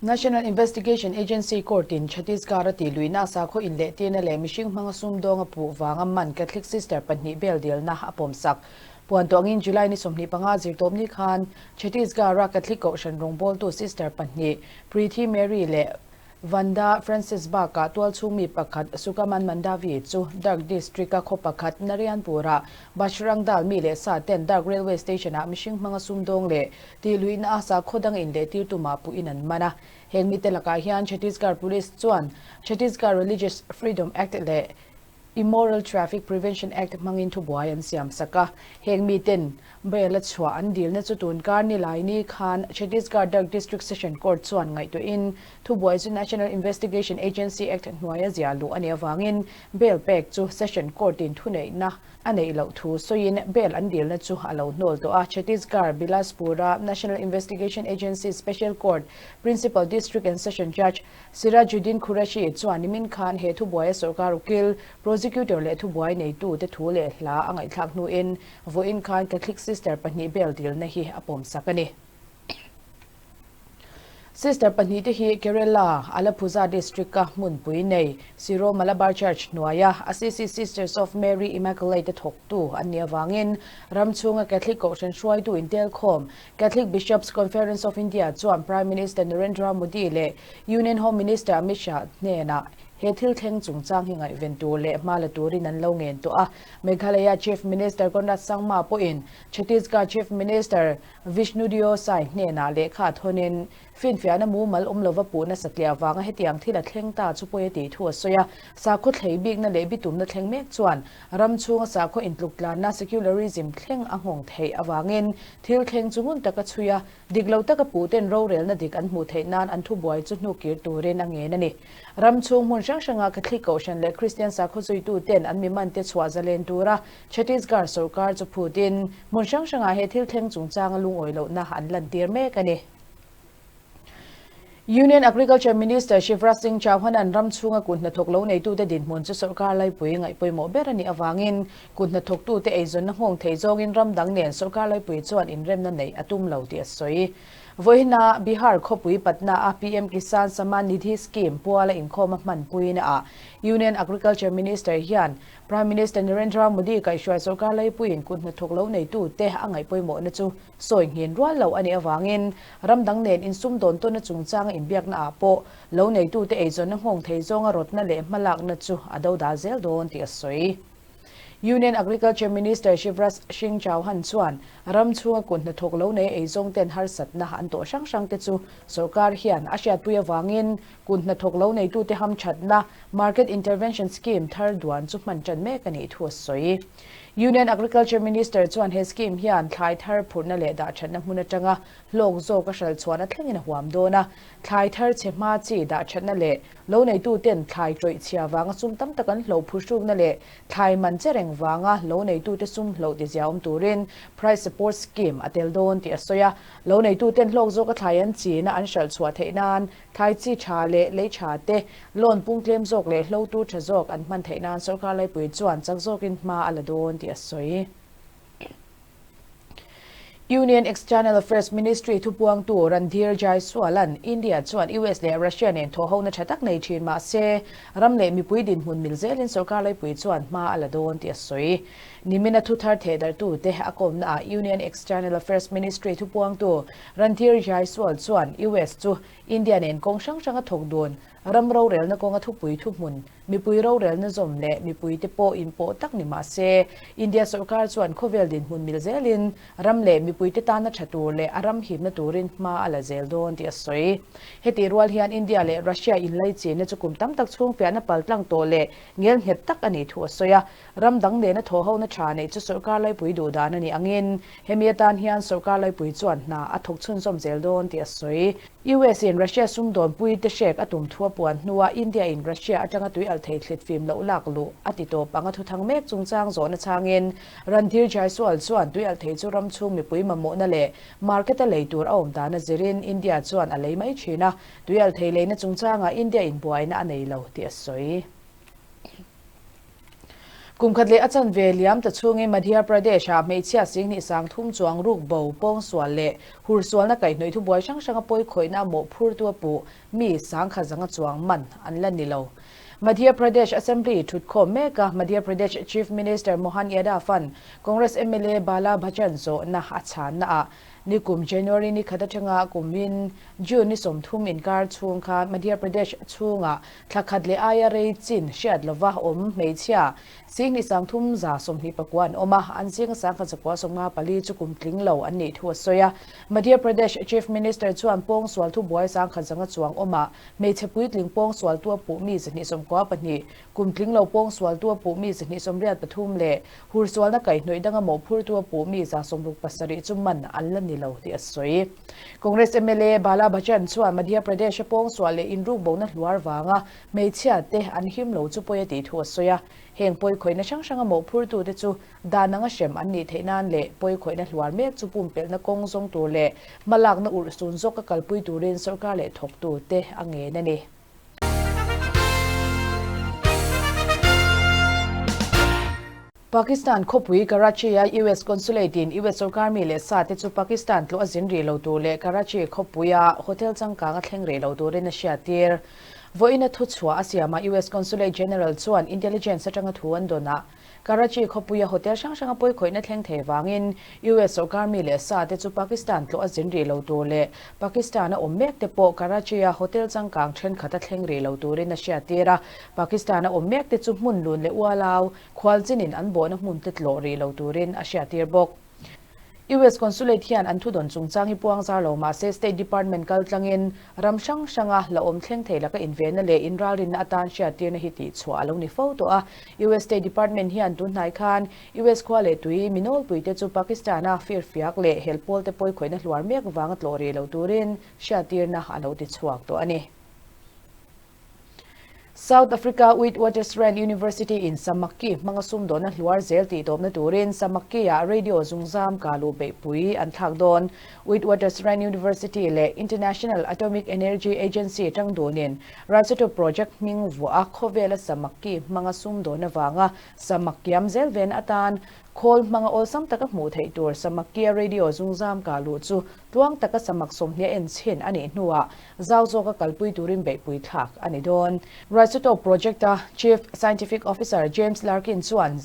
National Investigation Agency Court-in Chhattisgarh-a tihluihna sakhaw inlehtirna leh mihring hmanga sumdawnga puh vanga man Catholic Sister pahnih bail dilna a pawmsak. Puan tuangin July ni 25 zirtawpni khan Chhattisgarh-a Catholic Kohhran rawngbawltu Sister pahnih Preeti Mary leh Vanda Francis bakah tualchhung mi pakhat Sukaman Mandavi chu Durg District-a khaw pakhat Narayanpur-ah Bajrang Dal mi leh sa ten Durg Railway Station-ah mihring hmanga sumdawng leh tihluihna a sakhaw dang inlehtir tumah puhin an man a. Heng mite lakah hian Chhattisgarh Police chuan Chhattisgarh Religious Freedom Act leh Immoral Traffic Prevention Act hmangin thubuai an siam sak a. Heng miten bail a chhuah an dilna chu tunkar Nilaini khan Chhattisgarh Durg District Session Court chuan ngaihtuahin thubuai chu National Investigation Agency Act hnuaia ziah luh a nih avangin bail pek chu Session Court-in thuneihna a neih loh thu sawiin bail an dilna chu a lo hnawl tawh a. Chhattisgarh Bilaspur-a National Investigation Agency Special Court Principal District and Session Judge Sirajuddin Qureshi chuan nimin khan he thubuaia sorkar ukil, prosecutor leh thubuai neitute thu leh hla a ngaihthlak hnuin vawiin khan Catholic Sister pahnih bail dilna hi a pawmsak a ni. Sister pahnihte hi Kerala, Alappuzha District-a hmunpui nei Syro Malabar Church hnuaia Assisi Sisters of Mary Immaculate-a thawktu an nih avangin ram chhunga Catholic Kohhran hruaitu intelkhawm Catholic Bishops Conference of India chuan Prime Minister Narendra Modi leh Union Home Minister Amit Shah hnenah he thil thleng chungchang hi ngaihven tur leh hma la turin an lo ngen tawh a. Meghalaya Chief Minister Conrad Sangma pawhin Chhattisgarh Chief Minister Vishnudeo Sai hnenah lehkha thawnin finfiahna mumal awm lova puhna satliah vanga hetiang thil a thleng ta chu pawi a tih thu a sawi a. Sakhaw thlei bikna leh bitumna thleng mek chuan ram chhunga sakhaw intluktlanna, secularism, thleng a nghawng theih avangin thil thleng chu ngun taka chhui a, dik lo taka puhten rorelna dik an hmuh theih nan an thubuai chu hnukir turin a ngen a ni. Ram chhung hmun hrang hranga Catholic Kohhran leh Kristian sakhaw zuituten an mimante chhuah zalen tura Chhattisgarh sorkar chu phutin hmun hrang hrangah he thil thleng chungchanga lungawi lohna an lantir mek a ni. Union Agriculture Minister Shivraj Singh Chauhan-a'n ram chhunga kut hnathawk lo neitute dinhmun chu sorkar laipui ngaihpawimawh ber a nih avangin kut hnathawktute eizawnna nghawng thei zawngin ram dang nen sorkar laipui chuan inremna neih a tum lo tih a sawi. Vawiina Bihar khawpui Patna-a PM Kisan Samman Nidhi Scheme puala inkhawm a hmanpuina ah Union Agriculture Minister hian Prime Minister Narendra Modi kaihhruai sorkar laipuiin kut hnathawk lo neitute a ngaihpawimawhna chu sawi nghin rual lo a nih avangin ram dang nen insumdawn tawnna chungchanga inbiakna ah pawh lo neitute eizawnna nghawng thei zawnga rawtna leh hmalakna chu a dodal zel dawn tih a sawi. Union Agriculture Minister Shivraj Singh Chauhan chuan ram chhunga kut hnathawk lo nei eizawngten harsatna an tawh hrang hrangte chu sorkar hian a hriatpui avangin Kut hnathawk lo neitute hamthatna Market Intervention Scheme thar duan chu hman tan mek a nih thu a sawi. Union Agriculture Minister chuan he scheme hian thlai thar phurhna leh dahthatna hmun atanga hlawk zawk a hral chhuahna thlengin a huam dawn a. Thlai thar chhe hma chi dahthatna leh lo neituten thlai tawih chhia vanga sum tam tak an hloh phuhrukna leh thlai man che reng vanga lo neitute sum hloh tizia awm turin Price Support Scheme a tel dawn tih a sawi a. Lo neituten hlawk zawk a thlai an china an hralh chhuah theih nan Thlai chi tha leh lei tha te, loan pung tlem zawk leh hlo tur tha zawk an hman theih nan sorkar laipui chuan chak zawkin hma a la dawn tih a sawi. Union External Affairs Ministry thupuangtu Randhir Jaiswal-a'n India chuan US leh Russia nen thawhhona tha tak nei thin mah se, ram leh mipui dinhmun mil zelin sorkar laipui chuan hma a la dawn tih a sawi. Nimina thuthar thehdarhtute a kawmnaah Union External Affairs Ministry thupuangtu Randhir Jaiswal chuan US chu India nen kawng hrang hranga thawk dun, ram rorelna kawnga thupui thuhmun, mipui rorelna zawm leh mipuite pawh inpawh tak ni mah se, India sorkar chuan khawvel dinhmun mil zelin ram leh mipuite tana tha tur leh a ram himna turin hma a la zel dawn tih a sawi. Hetih rual hian India leh Russia inlaichinna chu kum tam tak chhung fiahna paltlang tawh leh ngelnghet tak a nih thu a sawi a. Ram dang nena thawhhona tha neih chu sorkar laipui duh dan a nih angin hemi atan hian sorkar laipui chuan hna a thawk chhunzawm zel dawn tih a sawi. US in Russia sumdawnpui te hrek a tum thu a puan hnuah India in Russia atanga tui alh thei thlit fim loh lak luh a ti tawp ang a thuthang mek chungchang zawhna changin Randhir Jaiswal chuan tui alh thei chu ram chhung mipui mamawhna leh market a lei tur a awm dan a zirin India chuan a lei mai thin a, tui alh thei leina chungchangah India in buaina a nei lo tih a sawi. Kum khat leh a chanve liam ta chhungin Madhya Pradesh-ah hmeichhia singhnih 3000 chuang ruk bo, pawngsual leh hursualna kaihhnawih thubuai hrang hranga pawikhawihna a mawhphurtu a puh mi sangkhat zanga chuang man an la ni lo. Madhya Pradesh Assembly thutkhawm meka Madhya Pradesh Chief Minister Mohan Yadav-a'n Congress mla Bala Bachchan zawhna a chhannaah Nikum January ni khat atanga kumin June ni 30 inkar chhung khan Madhya Pradesh chhungah thla khat leh aia rei chin hriat lova awm hmeichhia 23,029 an awm a, an zinga 1154 chu kum tling lo an nih thu a sawi a. Madhya Pradesh Chief Minister chuan pawngsual thubuai 1000 chuang awmah hmeichhe puitling pawngsualtu a puh mi 294, kum tling lo pawngsualtu a puh mi 283 leh hursualna kaihhnawih danga mawhphurtu a puh mi 67 chu man an la ni lo tih a sawi. Congress mla Bala Bachchan chuan Madhya Pradesh-a pawngsual leh inrukbohna hluar vanga hmeichhia te an him lo chu pawi a tih thu a sawi a. Heng pawikhawihna hrang hranga mawhphurtute chu dan anga hrem an nih theih nan leh pawikhawihna hluar mek chu pumpelhna kawng zawng tur leh hmalakna urhsun zawka kalpui turin sorkar leh thawktute a ngen a ni. Pakistan khawpui Karachi-a US Consulate-in US sorkar mi leh sa te chu Pakistan tlawh a zin rih lo tur leh Karachi khawpuia hotel changkang a thleng rih lo turin a hriattir. Vawiina thuchhuah a siamah US Consulate General chuan intelligence atanga thu an dawnah Karachi khawpuia hotel hrang hranga pawikhawihna thleng thei vangin US sorkar mi leh sa te chu Pakistan tlawh a zin rih lo tur leh Pakistan-a awm mek te pawh Karachi-a hotel changkang thenkhat a thleng rih lo turin a hriattir a. Pakistan-a awm mek te chu hmun lun leh ualau khualchinin an bawhna hmun te tlawh rih lo turin a hriattir bawk. US Consulate hian an thudawn chungchang hi puang zar lo mah se State Department kal tlangin ram hrang hranga la awm thleng thei laka invenna leh inralrinna atan hriattirna hi tihchhuah a lo ni fo tawh a. US State Department hian tunhnai khan US khua leh tui mi nawlpuite chu Pakistan-a firfiak leh helpawlte pawikhawihna hluar mek vanga tlawh rih lo turin hriattirna a lo tichhuak tawh a ni. South Africa Witwatersrand University in Samaki hmanga sumdawnna hluar zel tih tawpna turin Samaki-ah radio zungzam ka luh beihpui an thlak dawn. Witwatersrand University leh International Atomic Energy Agency tang dunin Rhisotope Project hming vuah a khawvela Samaki hmanga sumdawn avanga Samak kiam zel ven atan khawl hmanga awlsam taka hmuh theih tur Samakia radio zungzam ka luh chu Tluang taka samak sawmhnih a en chhin a nih hnuah zau zawka kalpui turin beihpui thlak a ni dawn. Rhisotope Project-a Chief Scientific Officer James Larkin chuan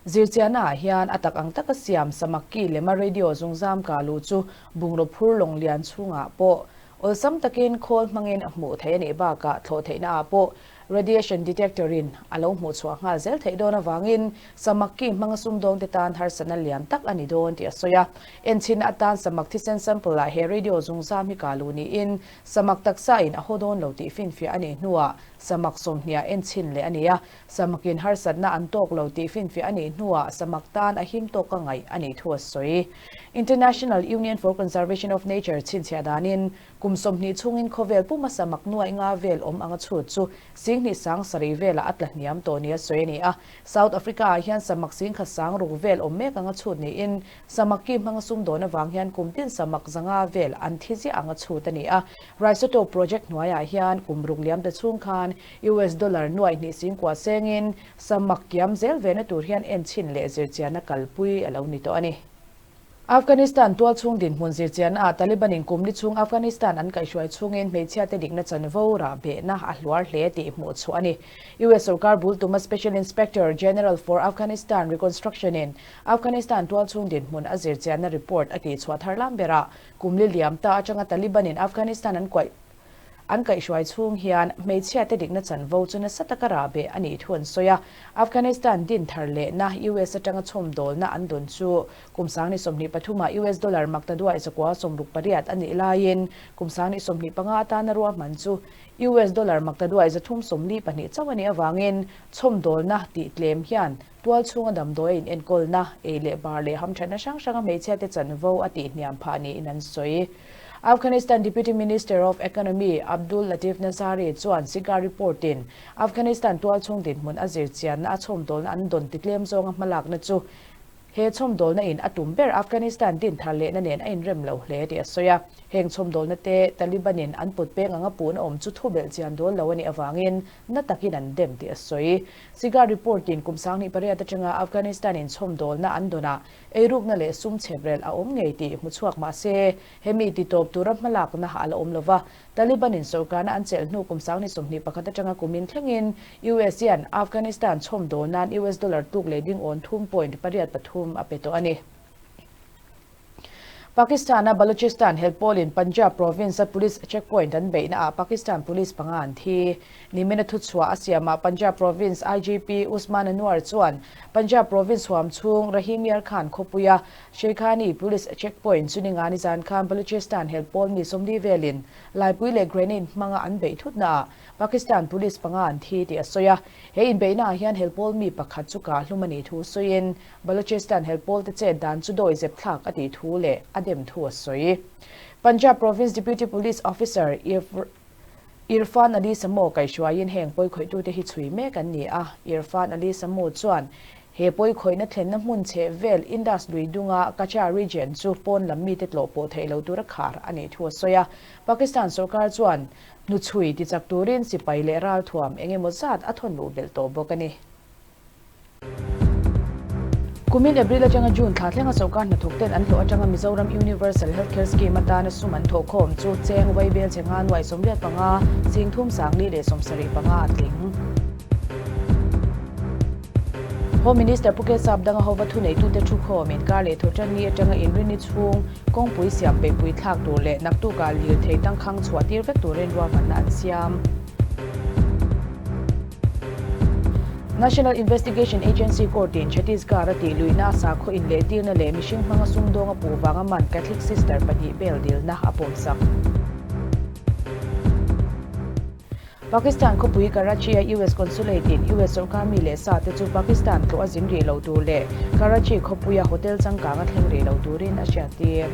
zirchiahnaah hian a tak ang taka siam samak ki lema radio zungzam kah luh chu bungraw phur lawng lian chhungah pawh awlsam takin khawl hmangin a hmuh theih a nih bakah thlawh theihnaah pawh Radiation detector in a lo hmuh chhuah nghal zel theih dawn avangin samak ki hmanga sumdawngte tan harsatna lian tak a ni dawn tih a sawi a. Enchhinna atan samak thisen sample ah he radio zungzam hi kah luh niin samak taksa in a haw dawn lo tih finfiah a nih hnuah samak 20 ah enchhin leh a ni a. Samakin harsatna an tawk lo tih finfiah a nih hnuah samak tan a him tawk a ngaih a nih thu a sawi. International Union for Conservation of Nature chhinchhiah danin Kum 20 chhungin khawvel puma samak nuaih nga vel awm anga chhut chu 70,007 velah a tla hniam tawh nia sawi a ni a. South Africa-ah hian samak 10,600 vel awm mek anga chhut niin samak ki hmanga sumdawn avang hian kum tin samak 500 vel an thi ziah anga chhut a ni a. Rhisotope project hnuaiah hian kum ruk liam ta chhung khan US dollar nuaih hnih 9,000 sengin samak kiam zel vena tur hian enchhin leh zirchianna kalpui a lo ni tawh a ni. Afghanistan tualchhung dinhmun zirchiannaah Taliban-in kum li chhung Afghanistan an kaihhruai chhungin hmeichhiate dikna chanvo rah behna a hluar hle tih hmuh chhuah a ni. US sorkar bul tuma Special Inspector General for Afghanistan Reconstruction-in Afghanistan tualchhung dinhmun a zirchianna report a tihchhuah thar lam berah kum li liam ta atanga Taliban-in Afghanistan an kuaih An kaihhruai chhung hian hmeichhiate dikna chanvo chu nasa taka rahbeh a nih thu an sawi a. Afghanistan din thar lehna US atanga chhawmdawlna an dawn chu kum 2023 ah US dollar maktaduai 968 a nih laiin kum 2025 atana ruahman chu US dollar maktaduai 342 chauh a nih avangin chhawmdawlna tih tlem hian tual chhunga damdawi a inenkawlna, ei leh bar leh hamthatna hrang hranga hmeichhiate chanvo a tihhniam phah niin an sawi. Afghanistan Deputy Minister of Economy Abdul Latif Nazari chuan SIGAR report-in Afghanistan tualchhung dinhmun a zirchianna a chhawmdawlna an dawn titlem zawnga hmalakna chu He chhawmdawlna in a tum ber Afghanistan din thar lehna nen a inrem lo hle tih a sawi a. Heng chhawmdawlna te Taliban in an put peng anga puhna awm chu thu belh chian dawl lo a nih avangin na takin an dem tih a sawi. SIGAR report in kum 1800 atanga Afghanistan in chhawmdawlna an dawnah eirukna leh sum chheprelh a awm ngei tih hmu chhuak mah se hemi titawp tura hmalakna a la awm lova. Taliban in sorkarna an chelh hnu kum 2021 atanga kumin thlengin US hian Afghanistan chhawmdawl nan US dollar tluk leh ding awn thum point pariat pathum a pe tawh a ni. Pakistan-a Balochistan hel pawlin Punjab province-a police checkpoint an beihna ah Pakistan police panga an thi. Nimina thuchhuah a siamah Punjab province IGP Usman Anwar chuan Punjab province huam chhung Rahim Yar Khan khawpuia Sheikhani police checkpoint chu ninga nizan khan Balochistan hel pawl mi 40 velin laipui leh grenade hmanga an beih thutnaah Pakistan police panga an thi tih a sawi a. He inbeihnaah hian hel pawl mi pakhat chu kah hlum a nih thu sawiin Balochistan hel pawlte chet dan chu dawi zep thlak a tih thu leh a dem thu a sawi. Punjab Province Deputy Police Officer Irfan Ali Samo kaihhruaiin heng pawikhawih-tute hi chhui mek an ni a. Irfan Ali Samo chuan he pawikhawihna thlenna hmun chheh vel Indus lui dunga Kacha region chu pawn lam mite tlawh pawh theih lo tura khar a nih thu a sawi a. Pakistan sorkar chuan hnuchhui tichak turin sipai leh ralthuam eng emaw zat a thawn luh belh tawh bawk a ni. Kumin April atanga June thla thlenga sorkar hnathawk ten an hlawh atanga Mizoram Universal Healthcare Scheme atana sum an thawhkhawm chu cheng vaibel che nga nuai 85 sing thum sangli leh 75 a tling. Home Minister Pu Kesap danga hova thuneitute thukhawm inkar leh thawhtanni atanga inrinni chhung kawngpui siam peihpui thlak tur leh naktukah lirthei tangkhang chhuah tir vek turin ruahmanna an siam. National Investigation Agency court-in Chhattisgarh a tih luihna sakhaw inlehtirna leh mihring hmanga sumdawng a puh vanga man Catholic sister pahnih bail dilna a pawmsak. Pakistan khawpui Karachi-a US Consulate-in US sorkar mi leh sa te chu Pakistan tlawh a zin rih lo tur leh Karachi khawpuia hotel changkang a thleng rih lo turin a hriattir.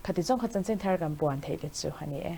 Khati zawng kha chanchin thar kan puan theih te chu a ni e.